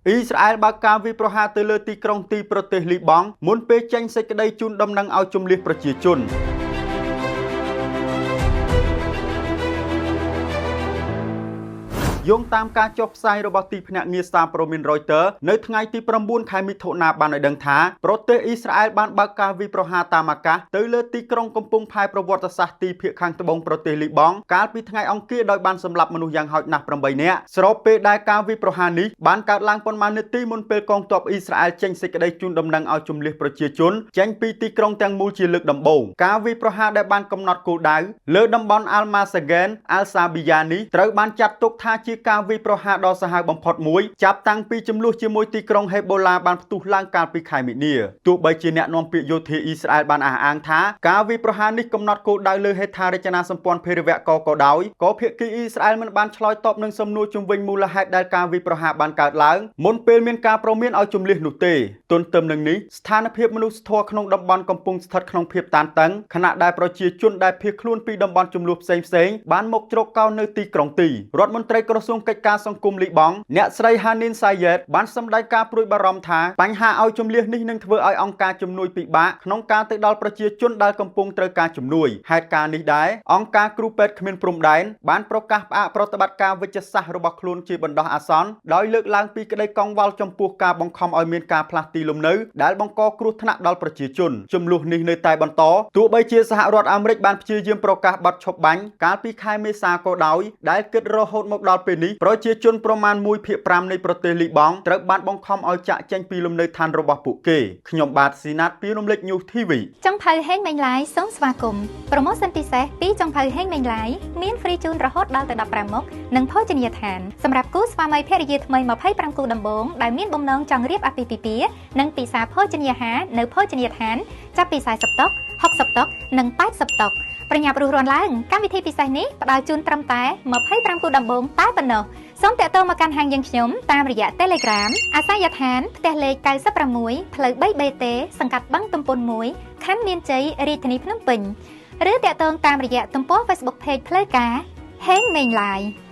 អ៊ីស្រាអែលបើកការវាយប្រហារទៅលើទីក្រុងទីប្រទេសលីបង់មុនពេលចេញសេចក្តីជូនដំណឹងឲ្យជម្លៀសប្រជាជន។ យោងតាមការចុះផ្សាយរបស់ទីភ្នាក់ងារសារព័ត៌មាន Reuters នៅថ្ងៃទី9ខែមិថុនាបានឲ្យដឹងថាប្រទេសអ៊ីស្រាអែលបានបើកការវាយប្រហារតាមអាកាសទៅលើទីក្រុងកំពង់ផែប្រវត្តិសាស្ត្រទីភាគខាងត្បូងប្រទេសលីបង់កាលពីថ្ងៃអង្គារដោយបានសម្លាប់មនុស្សយ៉ាងហោចណាស់8នាក់ស្របពេលដែលការវាយប្រហារនេះបានកើតឡើងប៉ុន្មាននាទីមុនពេលកងទ័ពអ៊ីស្រាអែលចេញសេចក្តីជូនដំណឹងឲ្យជម្លៀសប្រជាជនចេញពីទីក្រុងទាំងមូលជាលើកដំបូង។ការវាយប្រហារដែលបានកំណត់គោលដៅលើតំបន់អាល់ម៉ាសាហ្គេនអាល់សាប៊ីយ៉ានេះត្រូវបានចាត់ទុកថាជាការវាយប្រហារដ៏សាហាវបំផុតមួយចាប់តាំងពីជម្លោះជាមួយទីក្រុងហេបូឡាបានផ្ទុះឡើងកាលពីខែមីនា។ទោះបីជាអ្នកនាំពាក្យយោធាអ៊ីស្រាអែលបានអះអាងថាការវាយប្រហារនេះកំណត់គោលដៅលើហេដ្ឋារចនាសម្ព័ន្ធភេរវករក៏ដោយក៏ភាគីអ៊ីស្រាអែលមិនបានឆ្លើយតបនឹងសំណួរជុំវិញមូលហេតុដែលការវាយប្រហារបានកើតឡើងមុនពេលមានការព្រមានឲ្យជម្លៀសនោះទេ។ទន្ទឹមនឹងនេះស្ថានភាពមនុស្សធម៌ក្នុងតំបន់កំពុងស្ថិតក្នុងភាពតានតឹងខណៈដែលប្រជាជនដែលភៀសខ្លួនពីតំបន់ជម្លោះផ្សេងៗបានមកជ្រកកោននៅទីក្រុងទីរដ្ឋមន្ត្រីក្រសួងកិច្ចការសង្គមលីបង់អ្នកស្រីហានីនសាយេតបានសម្ដែងការព្រួយបារម្ភថាបញ្ហាឲ្យជម្លៀសនេះនឹងធ្វើឲ្យអង្គការជំនួយពិបាកក្នុងការទៅដល់ប្រជាជនដែលកំពុងត្រូវការជំនួយហេតុការណ៍នេះដែរអង្គការគ្រូពេទ្យគ្មានព្រំដែនបានប្រកាសផ្អាកប្រតិបត្តិការវិជ្ជសាស្ត្ររបស់ខ្លួនជាបណ្ដោះអាសន្នដោយលើកឡើងពីក្តីកង្វល់ចំពោះការបង្ខំឲ្យមានការផ្លាស់ទីលំនៅដែលបង្កគ្រោះថ្នាក់ដល់ប្រជាជនជម្លោះនេះនៅតែបន្តទោះបីជាសហរដ្ឋអាមេរិកបានព្យាយាមប្រកាសបទឈប់បាញ់កាលពីខែមេសាក៏ដោយដែលគិតរហូតមកដល់ពេលនេះប្រជាជនប្រមាណ1ភាគ5នៃប្រទេសលីបង់ត្រូវបានបង្ខំឲ្យចាក់ចេញពីលំនៅឋានរបស់ពួកគេខ្ញុំបាទស៊ីណាតពីរំលេច News TV។ ចុងភៅហេងមេងឡាយសូមស្វាគមន៍ promotion ពិសេសពីចុងភៅហេងមេងឡាយមាន free ជូនរហូតដល់ទៅ15មុខនិងភោជនីយដ្ឋានសម្រាប់គូស្វាមីភរិយាថ្មី25គូដំបូងដែលមានបំណងចង់រៀបអាពាហ៍ពិពាហ៍និងពិសាភោជនីយអាហារនៅភោជនីយដ្ឋានចាប់ពី40តុ60តុនិង80តុប្រញាប់រុះរាន់ឡើងកម្មវិធីពិសេសនេះផ្ដល់ជូនត្រឹមតែ25គូដំបូងតែប៉ុណ្ណោះសូមតាក់ទងមកកាន់ហាងយើងខ្ញុំតាមរយៈ Telegram អាសយដ្ឋានផ្ទះលេខ96ផ្លូវ 3BT សង្កាត់បឹងទំពុន1ខណ្ឌមានជ័យរាជធានីភ្នំពេញឬតាក់ទងតាមរយៈទំព័រ Facebook Page ផ្លូវការហេងមេងឡាយ។